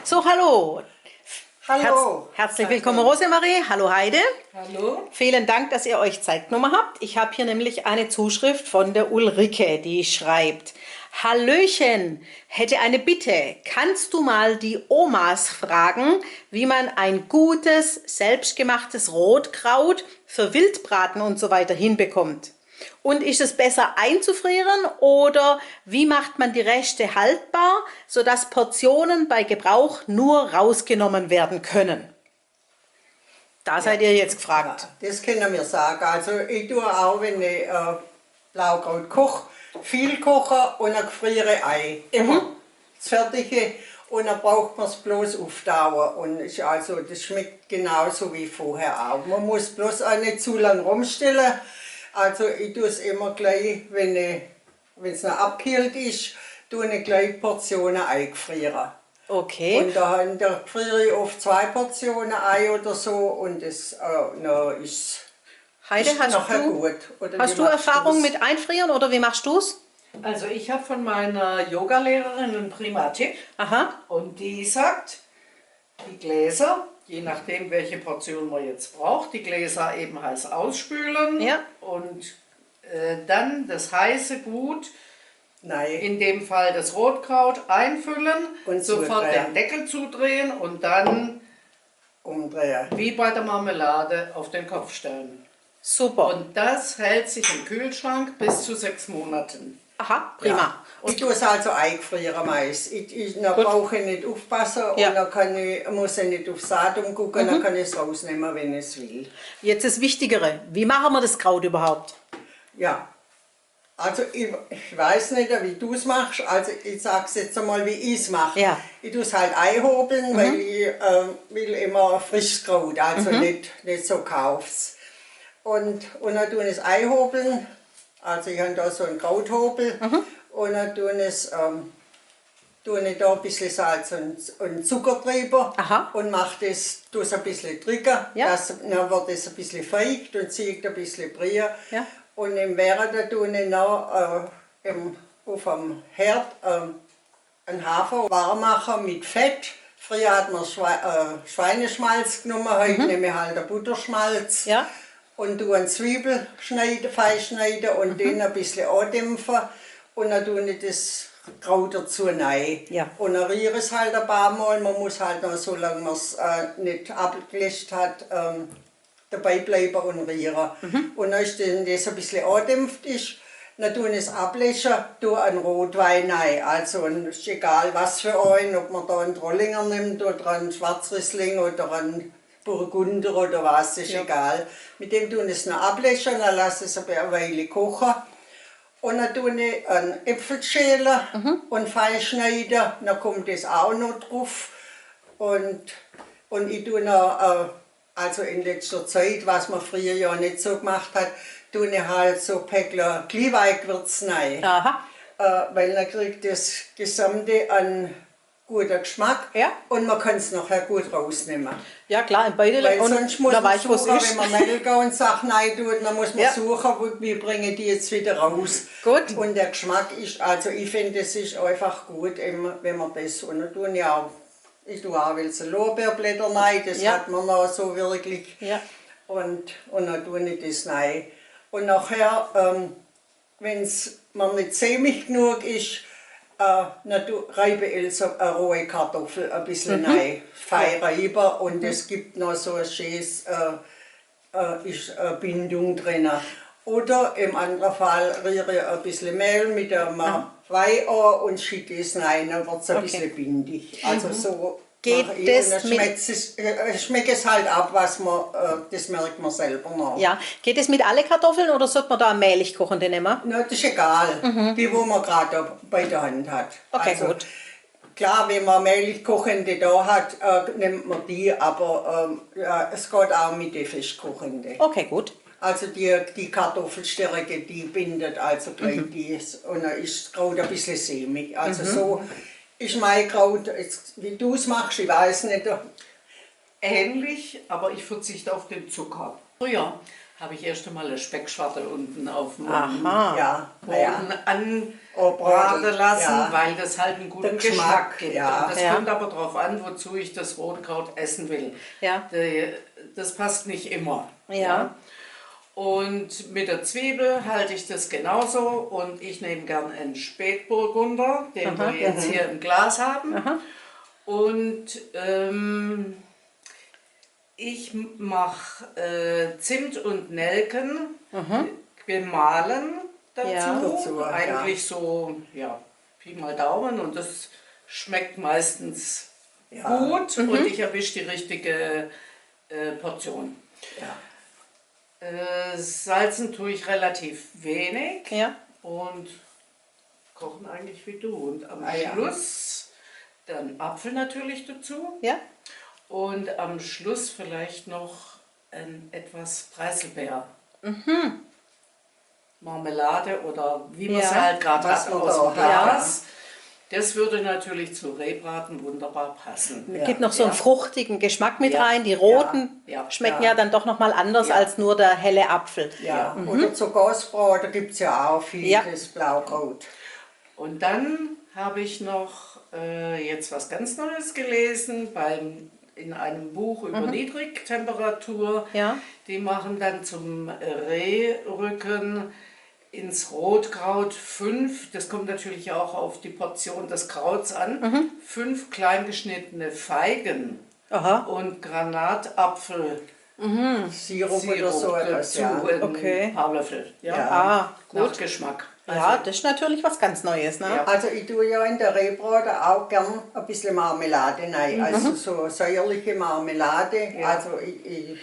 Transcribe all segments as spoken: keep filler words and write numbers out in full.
So, hallo. Hallo. Herz, herzlich willkommen, Rosemarie. Hallo, Heide. Hallo. Vielen Dank, dass ihr euch Zeit genommen habt. Ich habe hier nämlich eine Zuschrift von der Ulrike, die schreibt: Hallöchen, hätte eine Bitte. Kannst du mal die Omas fragen, wie man ein gutes, selbstgemachtes Rotkraut für Wildbraten und so weiter hinbekommt? Und ist es besser einzufrieren oder wie macht man die Reste haltbar, sodass Portionen bei Gebrauch nur rausgenommen werden können? Da seid ihr jetzt gefragt. Ja, das können wir sagen. Also ich tue auch, wenn ich äh, Blaukraut koche, viel koche und dann gefriere ich ein. Immer. Das Fertige. Und dann braucht man es bloß auftauen. Und ist also, das schmeckt genauso wie vorher auch. Man muss bloß auch nicht zu lang rumstellen. Also ich tue es immer gleich, wenn ich, wenn es noch abgekühlt ist, tue ich gleich Portionen eingefrieren. Okay. Und da, da friere ich oft zwei Portionen ein oder so und das äh, na, ist Heide, ist hast nachher du, gut. Oder hast wie du machst Erfahrung du's? Mit Einfrieren oder wie machst du es? Also ich habe von meiner Yogalehrerin einen prima Tipp. Aha. Und die sagt, die Gläser, je nachdem, welche Portion man jetzt braucht, die Gläser eben heiß ausspülen Ja. Und äh, dann das heiße Gut, Nein. In dem Fall das Rotkraut einfüllen, Und sofort zudrehen. Den Deckel zudrehen und dann Umdrehen. Wie bei der Marmelade auf den Kopf stellen. Super. Und das hält sich im Kühlschrank bis zu sechs Monaten. Aha, prima. Ich tue es also eingefrieren meist. Ich, ich, dann brauche ich nicht aufpassen Ja. Und dann kann ich, muss ich nicht aufs Datum gucken, dann kann ich es rausnehmen, wenn ich es will. Jetzt das Wichtigere. Wie machen wir das Kraut überhaupt? Ja. Also ich, ich weiß nicht, wie du es machst. Also ich sage es jetzt einmal, wie ich es mache. Ja. Ich tue es halt einhobeln, weil ich äh, will immer frisches Kraut, also nicht, nicht so gekauftes. Und, und dann tue ich es einhobeln. Also ich habe da so einen Krauthobel. Und dann tue ich es, ähm, tue ich da ein bisschen Salz und, und Zucker drüber Aha. Und mache das, tue es ein bisschen drücken. Ja. Das, dann wird es ein bisschen feucht und zieht ein bisschen Brühe. Ja. Und im Während tue ich noch äh, im, auf dem Herd ähm, einen Hafer warm machen mit Fett. Früher hat man Schwe äh, Schweineschmalz genommen, heute nehme ich halt den Butterschmalz. Ja. Und tue eine Zwiebel schneiden, fein schneiden und den ein bisschen andämpfen. Und dann tue ich das Kraut dazu rein. Ja. Und dann rühre ich es halt ein paar Mal. Man muss halt noch, solange man es äh, nicht abgelöscht hat, ähm, dabei bleiben und rühren. Und dann, wenn das ein bisschen andämpft ist, dann tue ich es ablöschen, tue einen Rotwein rein. Also ein, ist egal, was für einen, ob man da einen Trollinger nimmt oder einen Schwarzriesling oder einen Burgunder oder was, ist egal. Mit dem tue ich es noch ablöschen, dann lasse ich es eine Weile kochen. Und dann tue ich einen Apfel schälen und fein schneiden. Dann kommt das auch noch drauf. Und, und ich tue noch, äh, also in letzter Zeit, was man früher ja nicht so gemacht hat, tue ich halt so Päckler Glühweingewürz rein. Aha. Äh, weil dann kriegt das Gesamte einen guten Geschmack Ja. Und man kann es nachher gut rausnehmen. Ja klar, in beide Weil und sonst muss wer man weiß, wo es suchen, ist. Wenn man Nelke und Sachen rein tut, dann muss man Ja. Suchen, wo, wie bringe ich die jetzt wieder raus. Gut. Und der Geschmack ist, also ich finde, es ist einfach gut, wenn man, wenn man das, und dann tun ja auch, ich tue auch welche Lorbeerblätter rein, das Ja. Hat man noch so wirklich. Ja. Und, und dann tue ich das rein. Und nachher, ähm, wenn es mir nicht sämig genug ist, äh, dann tu, reibe ich so eine rohe Kartoffel ein bisschen rein, fein reiben und es gibt noch so ein schönes, äh, äh, ist eine Bindung drin. Oder im anderen Fall rühre ich ein bisschen Mehl mit einem Wein an und schütte es rein, dann wird es ein bisschen bindig. Also so Geht mache ich. das Und dann mit- schmeckt es, äh, schmeckt es halt ab, was man, äh, das merkt man selber noch. Ja. Geht es mit alle Kartoffeln oder sollte man da eine mehlig kochende nehmen? Na, das ist egal, die, wo man gerade bei der Hand hat. Okay, Also, gut. Klar, wenn man mehlig kochende da hat, äh, nimmt man die, aber ähm, ja, es geht auch mit den festkochenden. Okay, gut. Also die, die Kartoffelstärke, die bindet also gleich die und dann ist das Kraut ein bisschen sämig. Also so ist mein Kraut, jetzt, wie du es machst, ich weiß nicht. Ähnlich, aber ich verzichte auf den Zucker. Früher habe ich erst einmal eine Speckschwarte unten auf dem Aha. Ja, Boden ja. an, braten lassen, ja, weil das halt einen guten Geschmack, Geschmack gibt. Ja. Und das kommt aber drauf an, wozu ich das Rotkraut essen will. Ja. Die, das passt nicht immer. Ja. Ja. Und mit der Zwiebel halte ich das genauso. Und ich nehme gern einen Spätburgunder, den wir jetzt hier im Glas haben. Aha. Und ähm, ich mache äh, Zimt und Nelken gemahlen dazu. Ja. Dazu, ja. Eigentlich so, ja, Pi mal Daumen. Und das schmeckt meistens gut und ich erwische die richtige äh, Portion. Ja. Äh, salzen tue ich relativ wenig und kochen eigentlich wie du. Und am Schluss dann Apfel natürlich dazu. Ja. Und am Schluss vielleicht noch ein, etwas Preiselbeer. Mhm. Marmelade oder wie man sie halt gerade hat aus dem Glas. Ja. Das würde natürlich zu Rehbraten wunderbar passen. Ja. Gibt noch so einen fruchtigen Geschmack mit rein. Die roten schmecken ja dann doch noch mal anders als nur der helle Apfel. Ja. Mhm. Oder zu Gasbraten gibt es ja auch viel, das Blaukraut. Und dann habe ich noch äh, jetzt was ganz Neues gelesen beim, in einem Buch über Niedrigtemperatur. Ja. Die machen dann zum Rehrücken ins Rotkraut fünf, das kommt natürlich auch auf die Portion des Krauts an, fünf klein geschnittene Feigen und Granatapfel Sirup oder so etwas, ja. Dazu ein paar Löffel. Ja. Ah, gut. Nach Geschmack. Ja, das ist natürlich was ganz Neues, ne? Ja. Also ich tue ja in der Rehbraten auch gern ein bisschen Marmelade rein. Also so säuerliche Marmelade. Ja. Also ich, ich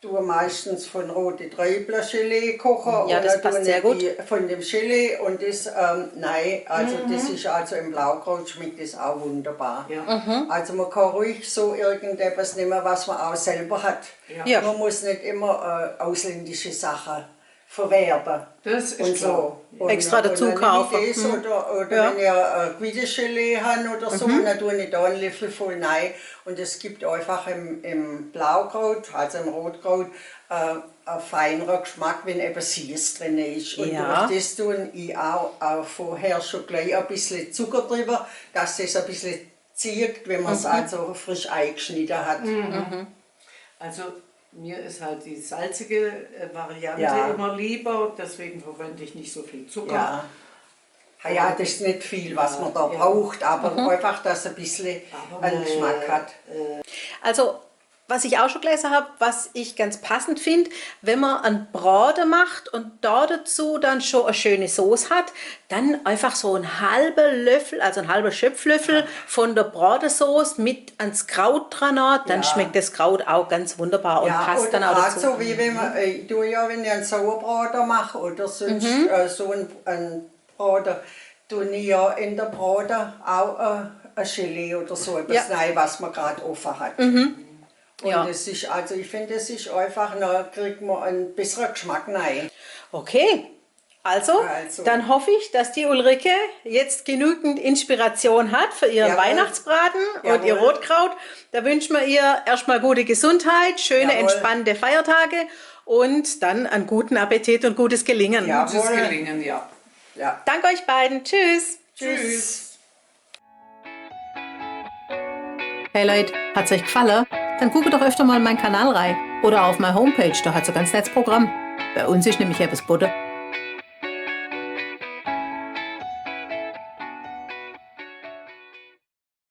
tue meistens von Rote Träubler Gelee kochen. Ja, das passt sehr gut. Und dann tue ich die von dem Gelee und das ähm, rein. Also das ist also im Blaukraut schmeckt das auch wunderbar. Ja. Also man kann ruhig so irgendetwas nehmen, was man auch selber hat. Ja. Ja. Man muss nicht immer äh, ausländische Sachen verwerben. Das ist klar. Und so. Und, extra dazu kaufen. Und wenn ich das oder, oder wenn ich äh, Quidditch-Gelee habe oder so, dann tue ich da einen Löffel voll rein. Und es gibt einfach im, im Blaukraut, also im Rotkraut, äh, einen feineren Geschmack, wenn eben Süßes drin ist. Und durch das tue ich auch, auch vorher schon gleich ein bisschen Zucker drüber, dass es ein bisschen zieht, wenn man es also frisch eingeschnitten hat. Mhm. Also mir ist halt die salzige äh, Variante immer lieber, deswegen verwende ich nicht so viel Zucker. Ja. Ja, das ist nicht viel, was man da braucht, aber einfach, dass es ein bisschen einen Geschmack hat. Also, was ich auch schon gelesen habe, was ich ganz passend finde, wenn man einen Braten macht und da dazu dann schon eine schöne Sauce hat, dann einfach so einen halben Löffel, also einen halben Schöpflöffel von der Bratensauce mit ans Kraut dran, dann schmeckt das Kraut auch ganz wunderbar und passt dann auch dazu. Ja, oder so wie wenn man, äh, ich tue ja, wenn ich einen Sauerbraten mache oder sonst äh, so ein, ein Braten, tue ich ja in der Braten auch äh, ein Gelee oder so etwas rein, was man gerade offen hat. Und es ist, also ich finde, es ist einfach, da kriegt man einen besseren Geschmack rein. Okay. Also, dann hoffe ich, dass die Ulrike jetzt genügend Inspiration hat für ihren Weihnachtsbraten und ihr Rotkraut. Da wünschen wir ihr erstmal gute Gesundheit, schöne, entspannte Feiertage und dann einen guten Appetit und gutes Gelingen. Jawohl. Gutes Gelingen, ja. Ja. Danke euch beiden. Tschüss. Tschüss. Hey Leut, hat es euch gefallen? Dann guckt doch öfter mal in meinen Kanal rein oder auf meine Homepage, da hat es ein ganz nettes Programm. Bei uns ist nämlich etwas geboten.